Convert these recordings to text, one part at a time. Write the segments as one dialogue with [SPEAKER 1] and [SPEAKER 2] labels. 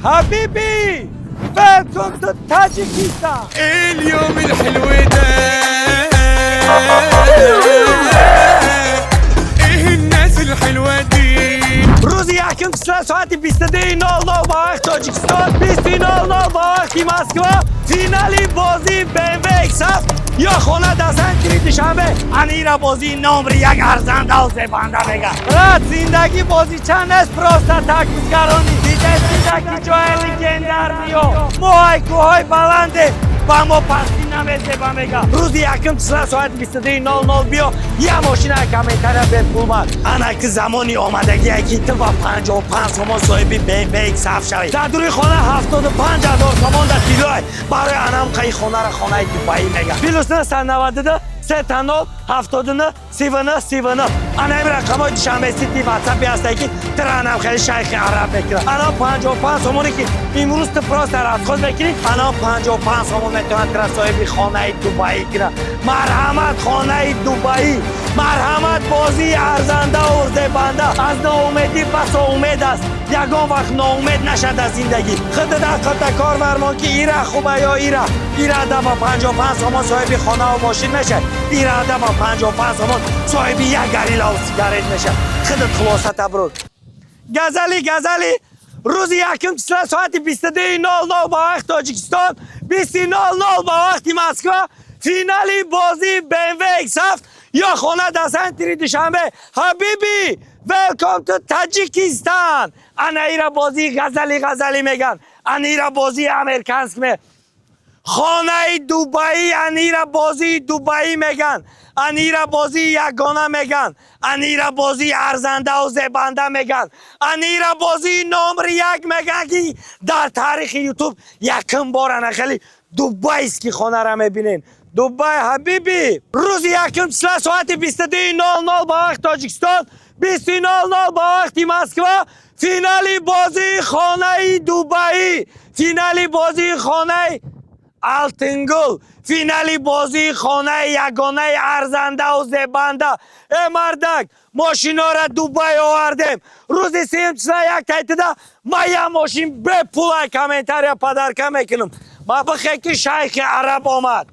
[SPEAKER 1] Habibi, welcome to Tajikistan.
[SPEAKER 2] اليوم الحلو ده، ايه الناس الحلوة دي؟
[SPEAKER 1] Рӯзи якум числа соати 22:00 ба вақти Тоҷикистон, 20:00 ба вақти Москва, финали бозии BMW X7 ё хона дар центри Душанбе. Анира бозии номри як, арзандау зебанда мега. Брат, зиндагӣ бозича нест, просто так гузгаронӣ. Дида ки ҷои легендар биё. Мо ай кӯҳҳои баланде, ба мо пастӣ намезеба мега. Рӯзи якум числа соати 22:00 биё, я мошина комментария бепулмад. Ана ки замони омадагие, ки ту ба 55 сомон соҳиби BMW X7 шавӣ. Дар дури хона 75 000 сомон дар тиллой. Барои анам қаи хонара хонаи Дубаӣ мега. +992 3 0 79 39 39. Ана ин рақамҳои Душанбе Сити ватсапи ҳасте, ки тира анам хеле шайхи араб мекунад. Ана 55 сомоне, ки имрӯз ту просто расход мекунӣ, ана 55 сомон метавонад тира соҳиби хонаи Дубаӣ кунад. Марҳамат, хонаи Дубаӣ, марҳамат, бозии арзандаву зебанда. Аз ноумедӣ басо умед аст. Ягон вақт ноумед нашад аз зиндагӣ. Худат ақлта кор фармон, ки ира хуба ё ира. Ирада ба 55 сомон соҳиби хонаву мошин мешавад, ирада ба 55 сомон соҳиби як гориллаву сигарет мешавад. Худат хулосата буруд. Газали, газали, рӯзи якум числа соати 22:00 ба вақти Тоҷикистон, 20:00 ба вақти Москва, финали бозии BMW X7 ё хона дар центри Душанбе. Habibi, welcome to Tajikistan. Ана ира бозии газали, газали меган. Ана ира бозии американский ме, хонаи Дубаӣ. Анира бозии Дубаӣ меган, анира бозии ягона меган, анира бозии арзандаву зебанда меган, анира бозии номри як меган, ки дар таърихи Ютуб якум бор ана хеле дубайский хонара мебинем. Дубай, habibi. Рӯзи якум числа соати 22:00 ба вақти Тоҷикистон, 20:00 ба вақти Москва, финали бозии хонаи Дубаӣ, финали бозии хонаи Алтингул, финали бозии хонаи ягонаи арзандаву зебанда. Э мардак, мошинора Дубай овардем. Рӯзи сеюм числа як тайтида ма я мошин бепулай комментария подарка мекунам. Ма бихе, ки шайхи араб омад,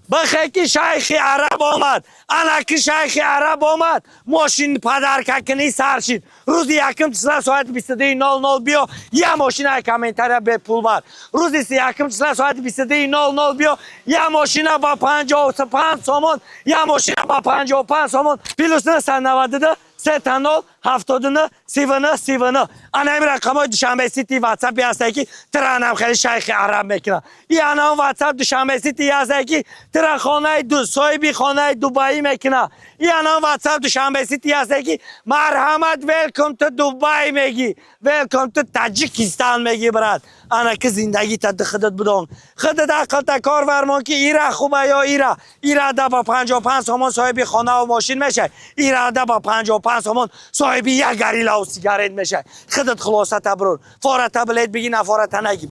[SPEAKER 1] бихе, ки шайхи араб омад. Ана ки шайхи араб омад, мошин подарка кунӣ сар шид. Рӯзи якум числа соати 22:00 биё, я мошина комментария бепул бар. Рӯзи якум числа соати 22:00 биё, я мошина ба 55 сомон, я мошина ба 55 сомон. +992 3 0 79 39 39. Ана ин рақамҳои Душанбе Сити ватсапи ҳасте, ки тира анам хеле шайхи араб мекунад. И анам ватсап Душанбе Сити ҳасте, ки тира хонаи ду соҳиби хонаи Дубаӣ мекунад. И анам ватсап Душанбе Сити ҳасте, ки марҳамат, welcome to Дубай мегӣ, welcome to Таҷикистон мегӣ. Брат, ана ки зиндагита худат бидон, худат ақлта кор фармон, ки ира хуба ё ира. Ирада ба 55 сомон соҳиби хонаву мошин мешавад, ирада ба 55 сомон соҳиби як гориллаву сигарет мешавад. Худат хулосата бурур. Фората билет биги, нафората нагӣ.